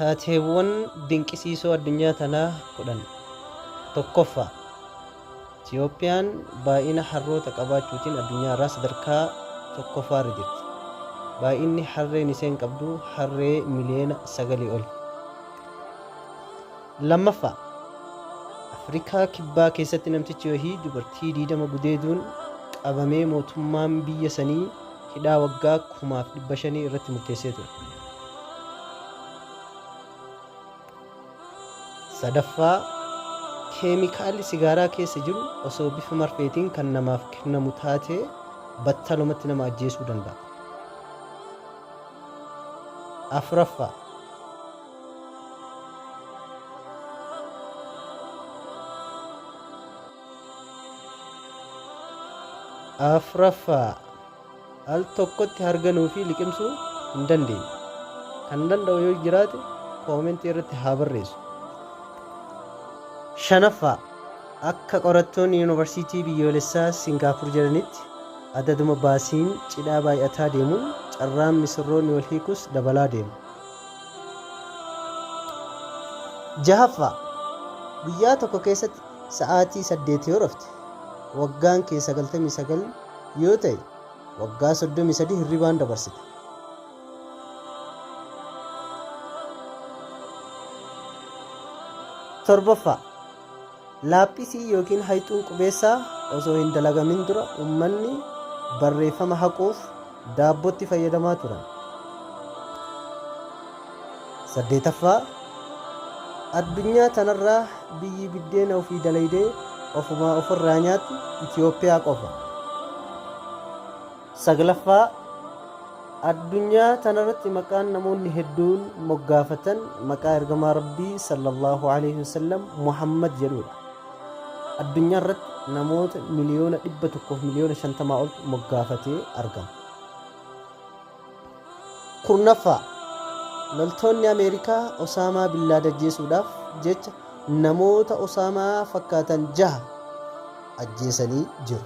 Taateewwan dinqisiisoo addunyaa tanaa 10. Tokkoffaa, Itiyoophiyaan baay'ina harroota qabaachuutiin addunyaa irraa sadarkaa tokkoffaa irra jirti. Baay'inni harreen isheen qabdu harree miliyoona 9 oli. Lammaffaa, Afrikaa Kibbaa keessatti namtichi wahii dubartii 20 gudeeduun qabamee mootummaan biyya sanii hidhaa waggaa 5,500 irratti murteessee ture. Sadaffaa, Keemikaalli sigaaraa keessa jiru osoo bifa marfeetiin kan namaaf kennamu taatee battalumatti nama ajjeesuu danda'a. Afraffaa. Afraffaa, Al tokkotti harganuu fi liqimsuu hin dandeenyu. Kan danda'u yoo jiraate koomentii irratti haa barreessu. Shanaffaa, Akka qorattoonni Yuunivarsiitii Biyyoolessaa Singaapur jedhanitti adaduma baasiin cidhaa baay'ataa deemuun carraan misirroonni wal hiikuus dabalaa deema. Jahaffaa, Guyyaa tokko keessatti sa'aatii 8 yoo rafte waggaan kee 99 yoo ta'e waggaa 33 hirribaan dabarsita. Torbaffaa, Laaphisii yookiin hayxuun qubeessaa osoo hin dalagamin dura ummanni barreeffama haquuf daabbotti fayyadamaa turan. Saddeetaffaa, Addunyaa tanarraa biyyi biddeena ofii dalaydee ofumaa ofirraa nyaattu Itiyoophiyaa qofa. Saglaffaa, Addunyaa tanarratti maqaan namoonni hedduun moggaafatan maqaa Ergamaa Rabbii sallallaahu aleyhi wasallam Muhammad jedhuudha. Addunyaa irratti namoota miliyoona 100 fi miliyoona 50 oltu moggaafatee argama. 10ffaa, Loltoonni Ameerikaa Osaamaa Bin Laad ajjeesuudhaaf jecha namoota Osaamaa fakkaatan jaha ajjeesanii jiru.